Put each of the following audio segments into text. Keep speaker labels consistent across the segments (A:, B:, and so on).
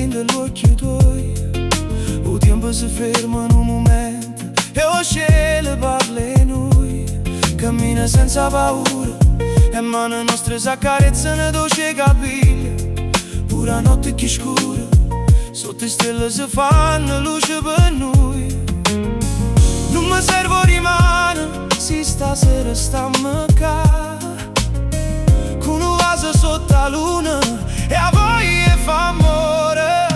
A: dint' all'uocchie tuoi. 'O tiempo si ferma nu mumento e 'o cielo parla 'e nuje. Cammina senza paura e mane nostre s'accarezzano doce 'e capille. Pure 'a notte cchiù scura, sotto 'e stelle si fanno luce per nuje. Nun me serve 'o dimane, si stasera stamm ccà. Cu nu vaso sotto 'a luna e 'a voglia 'e fa ammore.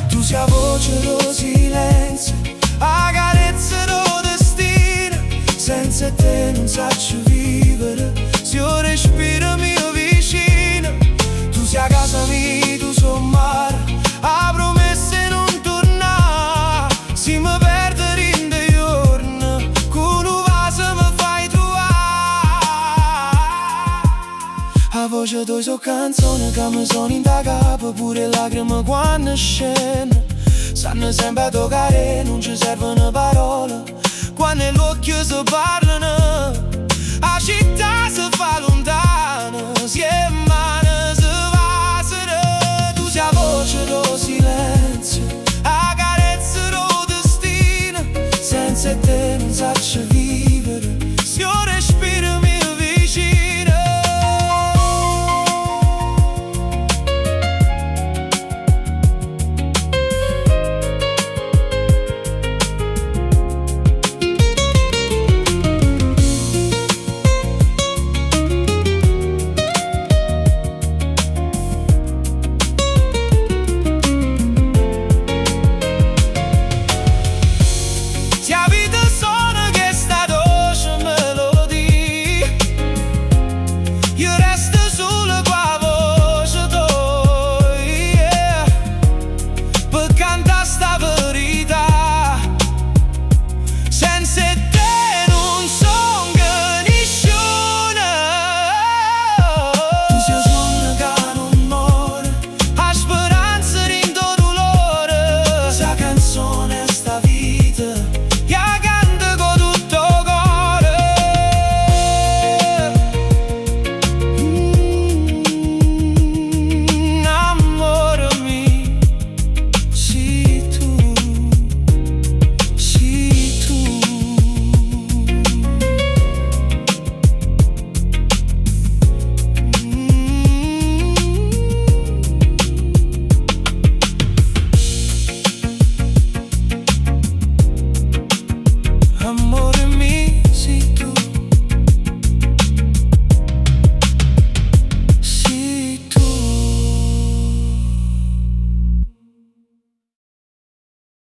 A: Tu sei 'a voce do silenzio, 'a carezza do destino. Senza te nun saccio vivere, si 'o respiro mio vicino. Tu sei 'a casa mia, tu sei 'o mare, 'a promessa 'e nun turnà. Si me perdo dint' 'e juorne, cu nu vaso me fai truvà. 'A voce toja so' canzone che mi sono in da capo, pure lacrime quando scende. Sanno sempre a toccare, non ci servono parole. Quando l'occhio si parlano.